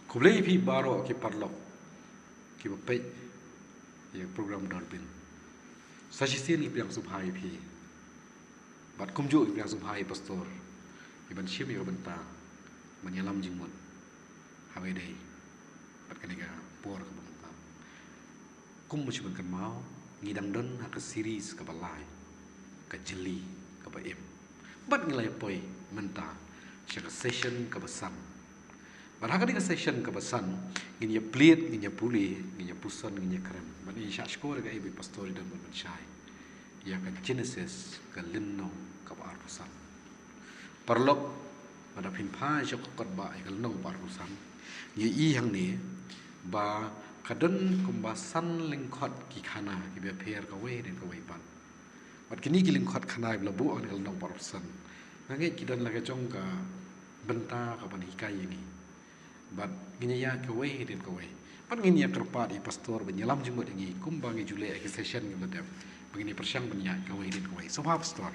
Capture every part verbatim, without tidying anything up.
Khublei ïa phi baroh ki paralok kiba peit ïa ka program Doorbyn. Sa shisien ngi pdiang sngewbha ïa phi. Bad kumjuh ngi pdiang sngewbha ïa Pastor ïa ban shim ïa ka bynta ban ïalam jingmut ha kaba ïadei bad kane ka por kaba mynta. Kum ba shu ban kynmaw, ngi dang don ha ka series kaba lai, ka jylli kaba im. Bad ngi la ïa poi mynta sha ka session kaba san. Bad ha kane ka session kaba san, ngin ïa plie, ngin ïa pule, ngin ïa puson, ngin ïa kren. Bad ngin ïa shah shkor ïa kaei ba i Pastor i dang ban shai ïa ka Genesis, ka lynnong kaba arphew san. Paralok, lada phin phai sha ka kot ba ïa ka lynnong kaba arphew san, ngi ïohi hangne ba ka don kumba san lyngkhot ki khana kiba pher kawei hadien kawei pat. Bad kine ki lyngkhot khana kiba la buh ha kane ka lynnong kaba arphew san, nga ngeit ki don la ka jong ka bynta kaban hikai ïa ngi. Bad ngin ïa ïaid kawei hadien kawei. Bad ngin ïa kyrpad ïa i Pastor ban ïalam jingmut ïa ngi kumba ngi ju leh ha ki session kiba la dep. Bad ngin ïa pyrshang ban ïaid kawei hadien kawei. Sngewbha Pastor.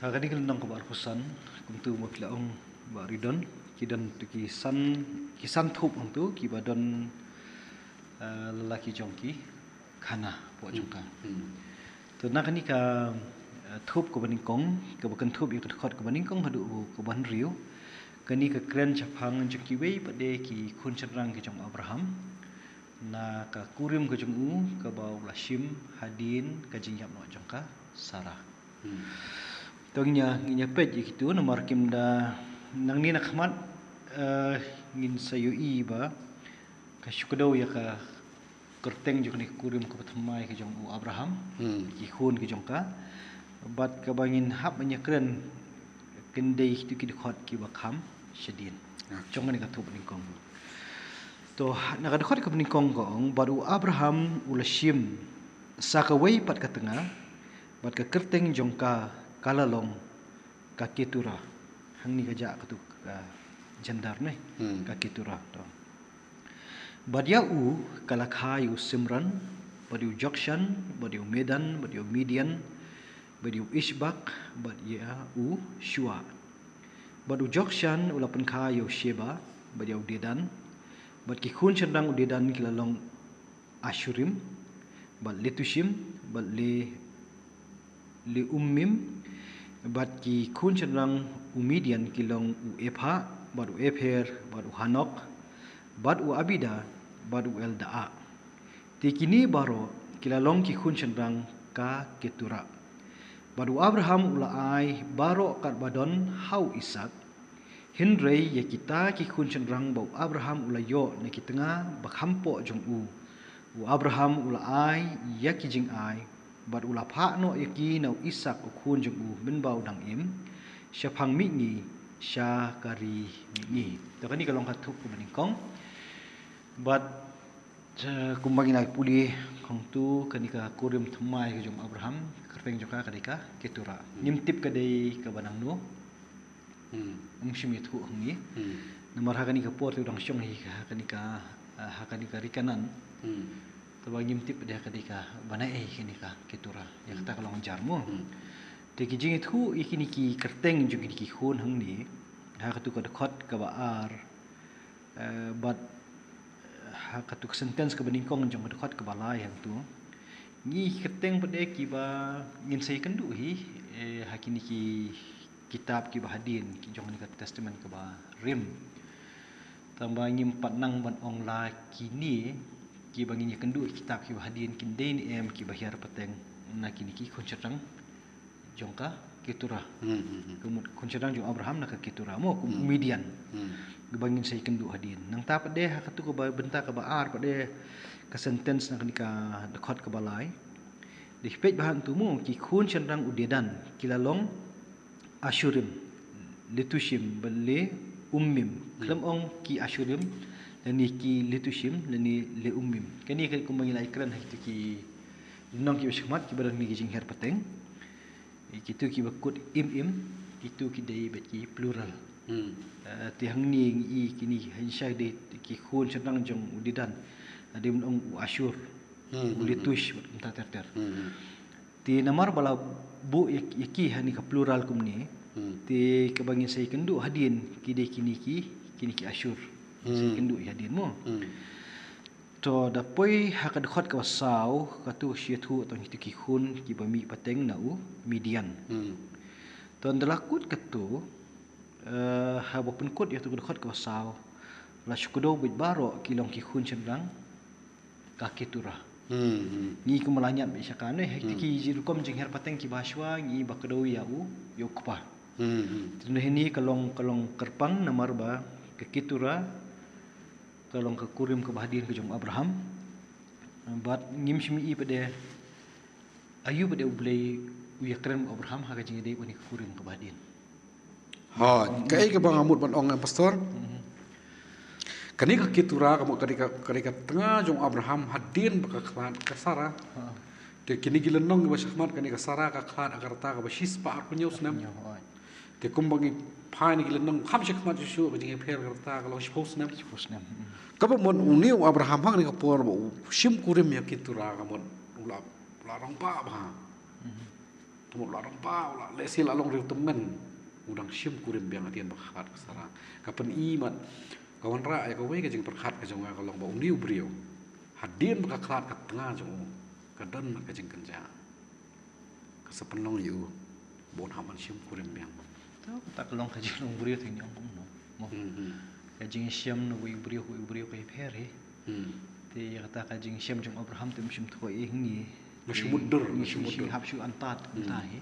Ha kane ka lynnong kaba arphew san, kumtu ba phi la ong Bah Ridon, ki don tu ki san, ki san thup hangtu kiba don, eh, la la ki jong ki khana hapoh jong ka. Hmm. To na kane ka, eh, thup kaba nyngkong, kaba kynthup ïa ka dkhot kaba nyngkong haduh kaba hynriew, kane ka kren shaphang jong kiwei pat de ki khun shynrang ki jong u Abraham na ka kurim ka jong u kaba u la shim hadien ka jingïap noh jong ka Sarah. Hmm. To ngin ïa, ngin ïa peit ïa kitu namar kim da, nangne na khmat, eh, ngin sa ïohi ba ka shu kdew ïa ka kyrteng jong kane ka kurim kaba thymmai ka jong u Abraham, hmm, ki khun ki jong ka. Bad kaba ngin hap ban ïa kren kin dei kitu ki dkhot kiba kham shadien. Ah. Jong kane ka thup nyngkong. To, na ka dkhot kaba nyngkong ka ong, bad u Abraham u la shim sa kawei pat ka tnga, bad ka kyrteng jong ka ka la long ka Keturah. Hangne ka jah katu ka gender ne. Hmm. Ka Keturah to. Bad ïa u ka la kha ïa u Simran, bad ïa u Jokshan, bad ïa u Medan, bad ïa u Midian, bad ïa u Ishbak, bad ïa u Shuah. Bad u Jokshan u la pynkha ïa u Sheba, bad ïa u Dedan. Bad ki khun shynrang u Dedan ki la long Ashurim, bad Letushim, bad Le, Leummim, bad ki khun shynrang u Midian ki long u Epha, bad u Epher, bad u Hanok, bad u Abida, bad u Eldaah. Te kine baroh ki la long ki khun shynrang ka Keturah. Bad u Abraham u la ai baroh katba don ha u Isaak, hynrei ïa kita ki khun shynrang ba u Abraham u la ïoh na ki tnga ba kham poh jong u, u Abraham u la ai ïa ki jingai, bad u la phah noh ïa ki na u Isaak u khun jong u mynba u dang im, shaphang mihngi sha ka ri mihngi. To kane ka long ka thup kaba nyngkong. Bad, eh, kumba ngi la pule khongtu, kane ka kurim thymmai ka jong u Abraham, ka kyrteng jong ka ka dei ka Keturah. Hmm. Ngim tip ka dei kaba nangno. Hmm. Ym shym ïathuh ha ngi. Hmm. Namar ha kane ka por te u dang shong hi ha kane ka, eh, ha kane ka ri Kanaan. Hmm. Te ba ngim tip de ha kane kaba naei kane ka Keturah. Ïa kata ka long jar mo. Hmm. Te ki jingïathuh ïa kine ki kyrteng jong kine ki khun hangne ha katu ka dkhot kaba ar, eh, bad, eh, ha katu ka sentence kaba nyngkong jong ka dkhot kaba lai hangtu. Ngi kyrteng pat de kiba ngin sa ïakynduh hi, eh, ha kine ki kitab kiba hadien, ki jong kane ka Testament kaba Rim. Tangba ngim pat nang ban ong la kine kiba ngin ïakynduh kitab kiba hadien kin dei ne em kiba hiar pateng na kine ki khun shynrang jong ka Keturah. Hmm, hmm, hmm. Ka mut khun shynrang jong u Abraham na ka Keturah mo, kum u Midian. Hmm. Kiba ngin sa ïakynduh hadien. Nangta pat de ha katu kaba bynta kaba ar pat de ka sentence na kane ka dkhot kaba lai. Dei peit ba hangtu mo, ki khun shynrang u Dedan ki la long Ashurim, Letushim, bad Leummim. Hmm. Khlem ong ki Ashurim, lane ki Letushim, lane Leummim. Kane ka kumba ngi la ïakren ha kitu ki lynnong kiba shakhmat kiba don kine ki jinghiar pateng. Eh, kitu kiba kut im im, kitu ki dei bad ki plural. Hmm. Eh, te hangne ngi i kine, ha ngi shai dei ki khun shynrang jong u Dedan. Dei ban ong u Ashur, hmm, u Letush, bad kumta ter ter. Hmm, hmm. Te namar ba la buh ïa, ïa ki ha kane ka plural kumne. Hmm. Te kaba ngin sa ïakynduh hadien ki dei kine ki, kine ki Ashur. Hmm. Kynduh ïa hadien mo. Hmm. To da poi ha ka dkhot kaba saw, katu shi ïathuh tang ïa kitu ki khun kiba mih pateng na u Midian. Hmm. To da la kut katu, eh, haba pynkut ïa katu ka dkhot kaba saw, la shu kdew beit baroh ki long ki khun shynrang ka Ketura. Hmm, hmm. Ngi kumba la ñiad beit sha ka ne, ha ki, hmm, ki rukom jingher pateng kiba shuwa ngi ba kdew ïa u, ïa u kpa. Hmm, hmm. Te hynrei hangne ka long, ka long kyrpang namar ba ka Ketura ka long ka kurim kaba hadien ka jong Abraham. Bad ngim shym i pat de aïu pat de U Blei u ïakren bad Abraham ha ka jingïadei bad kane ka kurim kaba hadien. Ha, kaei kaba nga mut ban ong, eh, Pastor? Mhm. Kane ka Ketura ka mut ka dei ka, ka dei ka tnga jong Abraham hadien ba ka khlad ka Sara. Ha. Te kine ki lynnong kiba shakhmat kane ka Sara ka khlad ha ka rta kaba shispah arphew hynñiew snem. Arphew hynñiew, oi. Te kumba ngi phai na ki lynnong kham shakhmat shuh shuh ka jingïapher ka rta ka long shiphew snem. Shiphew snem. Mm. Kaba mut une u Abraham ha kane ka por ba u shim kurim ïa ka Ketura ka mut u la, u la rangbah bha. Mhm. Ka mut u la rangbah, u la lehse la long riewtymmen. U dang shim kurim biang hadien ba ka khlad ka Sara. Ka pyni mat ka wanrah ïa kawei ka jingpyrkhat ka jong nga ka long ba une u briew hadien ba ka khlad ka tnga jong u ka don ka jingkynjah. Ka sa pynlong ïa u ba un hap ban shim kurim biang. To, kata ka long ka jinglong briew te ngi ong kumno. Mo. Hmm, hmm. Ka jingshem na uwei u briew, uwei u briew ka ïapher hi. Hmm. Te ïa kata ka jingshem jong Abraham te ym shym thoh ïa ngi. Nga shu mutdur, nga shu mutdur. Hap shu antad, hmm, mynta hi.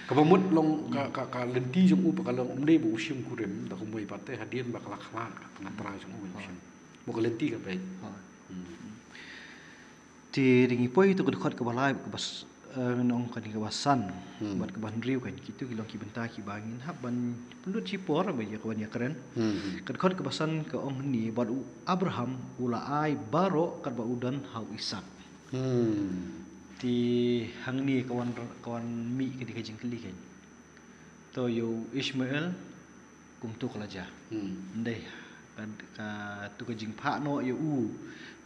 Kaba mut long ka, hmm, ka, ka lynti jong u ba ka long um dei ba u shim kurim, da kumwei pat te hadien ba ka la khlad ka tnga trai jong u ba u shim. Mo ka lynti ka beit. Ha. Hmm. Te dang ïa poi ïa tu ka dkhot kaba lai, kaba s-, eh, nong kane kaba san, hmm, bad kaba hynriew kan, kitu ki long ki bynta kiba ngin hap ban pynlut shipor, ba ïa kaban ïakren. Hmm. Ka dkhot kaba san ka ong hangne, bad u Abraham u la ai baroh katba u don ha u Isaak. Hmm. Te hangne ka wan, ka wan mih kane ka jingkylli kan. To ïa u Ishmael, kumto ka la jia. Hmm. Ym dei, ka, katu ka jingphah noh ïa u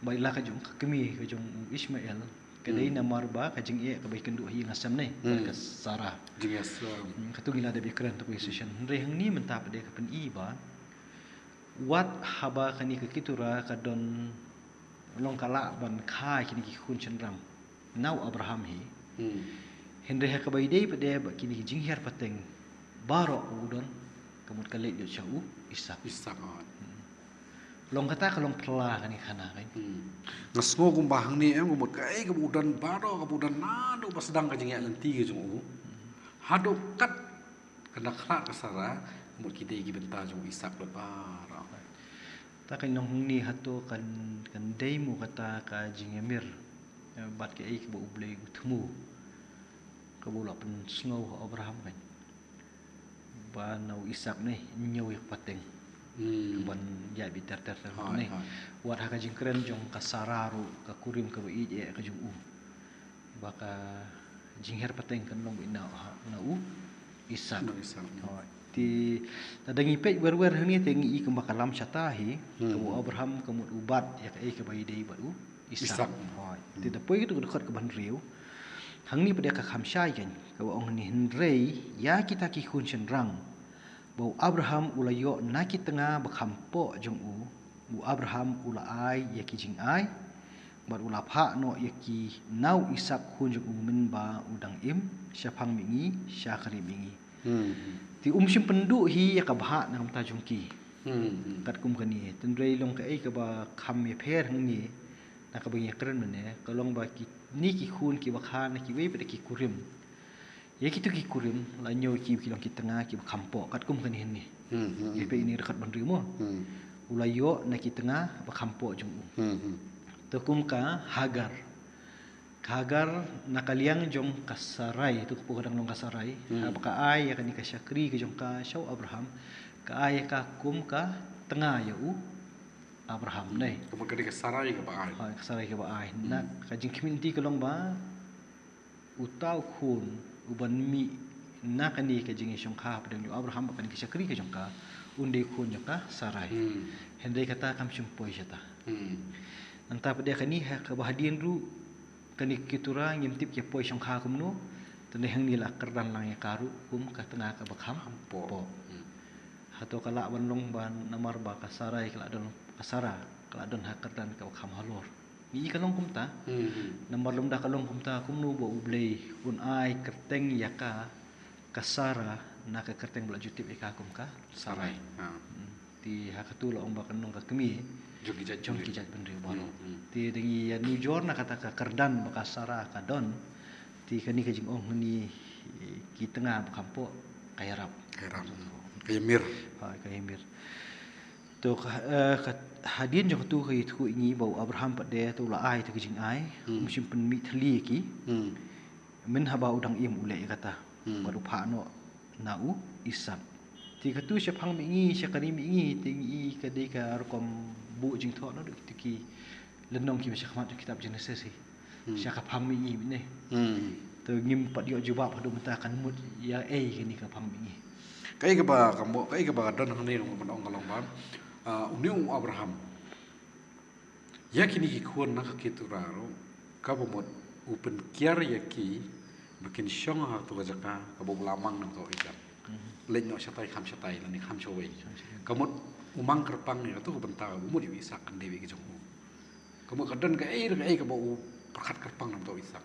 ba i la ka jong ka kmie ka jong u Ishmael. Ka dei, hmm, namar ba ka jingeh kaba i kynduh ha ïing ha sem ne, hmm, ka Sara. Jingeh sem. Hmm, katu ngi la dep ïakren ha kawei ka session. Hynrei hangne mynta pat de ka pyni ba wat haba kane ka Ketura ka don long ka lah ban kha kine ki khun shynrang na u Abraham hi. Hmm. Hynrei ha kaba ïadei pat de bad kine ki jinghiar pateng baroh ba u don, ka mut ka leit lut sha u Isaak. Isaak, ah. Hmm. Long kata ka long phylla kane ka khana kan. Hmm. Nga sngew kumba hangne em ka mut kaei kaba u don baroh kaba u don naduh ba sdang ka jingïaid lynti ka jong u. Hmm. Haduh kat ka na khlad ka Sara, mut ki dei ki bynta jong u Isaak lut baroh. Ta ka nong hangne hato kan, kan dei mo kata ka jingïamir, eh, bad kaei kaba U Blei u thmu, kaba u la pynsngew ha u Abraham kan, ba na u Isaak ne ñiew ïa ka pateng. Hmm. Ban ïaid beit ter ter ter. Hooid, ne. Hooid. Wat ha ka jingkren jong ka Sara ruh ka kurim kaba ïeit eh ka jong u. Ba ka jinghiar pateng kan long beit na, na u Isaak. Na u Isaak, hmm. Hooid. Te lada ngi peit wer wer hangne te ngi i kumba ka lam shata hi, hmm, kaba u Abraham ka mut u bat ïa kaei kaba ïadei bad u Isaak. Isaak. Hooid. Te, hmm, da poi katu ka dkhot kaba hynriew. Hangne pat de ka kham shai kan, kaba ong hangne, hynrei ïa kita ki khun shynrang ba u Abraham u la ïoh na ki tnga ba kham poh jong u, u Abraham u la ai ïa ki jingai, bad u la phah noh ïa ki na u Isaak khun jong u mynba u dang im shaphang mihngi sha khlieh mihngi. Hmm. Te um shym pynduh hi ïa ka bhah na ka bynta jong ki. Hmm. Katkum kane, hynrei long kaei kaba kham ïapher hangne na kaba ngi ïakren mynne, ka long ba kine ki khun kiba kha na kiwei pat de ki kurim. Ïa kitu ki kurim la ñiew ki, ki long ki tnga kiba kham poh, katkum kane hangne. Hmm, hmm, hmm. Ïa peit ine i dkhot ba hynriew mo. Hmm. U la ïoh na ki tnga ba kham poh jong u. Hmm, hmm. To kum ka Hagar. Ka Hagar na ka liang jong ka Sarai, to ka por ka dang long ka Sarai. Hmm. Haba ka ai ïa kane ka shakri ka jong ka sha u Abraham, ka ai ïa ka kum ka tnga ïa u Abraham, hmm, ne. Ka mut ka dei ka Sarai kaba ai. Ha, ka Sarai kaba ai. Hmm. Na ka jingkhmih lynti ka long ba uta u khun uban mih na kane ka jingïashongkha hapdeng jong u Abraham bad kane ka shakri ka jong ka, un dei khun jong ka Sarai. Hmm. Hynrei kata kam shym poi shata. Hmm. Nangta pat de kane ha kaba hadien ruh kane ka Ketura ngim tip ka poi shongkha kumno. Te hangne la kyrdan lang ïa ka ruh kum ka tnga kaba kham poh. Kham poh. Hmm. Hato ka lah ban long ba namar ba ka Sarai ka la don, ka Sara ka la don ha ka kyrdan kaba kham halor. Ngi i ka long kumta. Hmm. Namar lymda ka long kumta, kumno ba U Blei un ai kyrteng ïa ka, ka Sara, na ka kyrteng ba la ju tip ïa ka kum ka Sarai. Sarai. Ha. Hmm. Te ha katu la ong ba kan long ka kmie jong ki jait, jong ki jaitbynriew baroh. Hmm, hmm. Te da ngi ïa nujor na kata ka kyrdan ba ka Sara ka don. Te kane ka jingong hangne, eh, ki tnga ba kham pop ka ïarap. Ka ïarap. Ka ïamir. Ha, ka ïamir. To ka, eh, ka, hadien jong katu ka ïathuh ïa ngi ba u Abraham pat de te u la ai te ka jingai. Hmm. Um shym pynmih thylli ïa ki. Hmm. Mynhaba u dang im u leh ïa kata. Hmm. Bad u phah noh na u Isak. Te katu shaphang mihngi, sha ka ri mihngi, te ngi i ka dei ka rukom buh jingthoh noh da kitu ki lynnong kiba sha khmat jong kitab Genesis hi. Hmm. Sha ka phang mihngi mynne. Hmm. Te ngim pat ïoh jubab haduh mynta kan mut ïa ei kane ka phang mihngi. Kaei kaba, ka mo-, kaei kaba don hangne long ban ong ka long ba, ah, une u Abraham. Ïa kine ki khun na ka Ketura ruh, kaba mut u pynkiar ïa ki ba kin shong ha katu ka jaka kaba u la mang na u Isak. Mhm. Leit noh shatai kham shatai lane kham shawei. Kham shawei. Ka mut u mang kyrpang ïa katu ka bynta ba mut ïa u Isak kan dei beit ka jong u. Ka mut ka don kaei re kaei kaba u pyrkhat kyrpang na u Isak.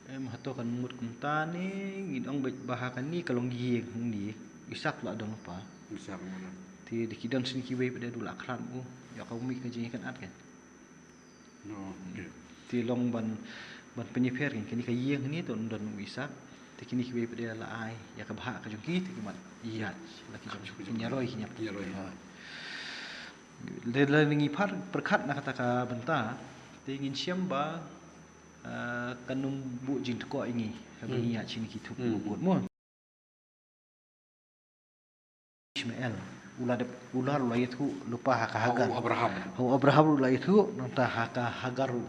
Em, hato kan mut kumta ne, ngin ong beit ba ha kane ka long ïing hangne, u Isak la don lypa. U Isak la don. Te da ki don shisien kiwei pat de u la khlad u, ïa ka u mih ka jingïakynad kan. No, okay. Te long ban, ban pynïapher kan, kane ka ïing hangne to don u Isak. Te kine kiwei pat de la ai ïa ka bhah ka jong ki, te ki mat ïaid la ki jong ki, kin ïaroi, kin ïap. Kin ïaroi. Ha. Lada ngi pyrkhat na kata ka bynta, te ngin shem ba, ah, kan ym buh jingtyrkhong ïa ngi haba ngi ïaid shane ki thuk bud mo. Ishmael, u la dep, u la, u la ïathuh lypa ha ka Hagar. Ha u Abraham. Ha u Abraham u la ïathuh, nangta ha ka Hagar u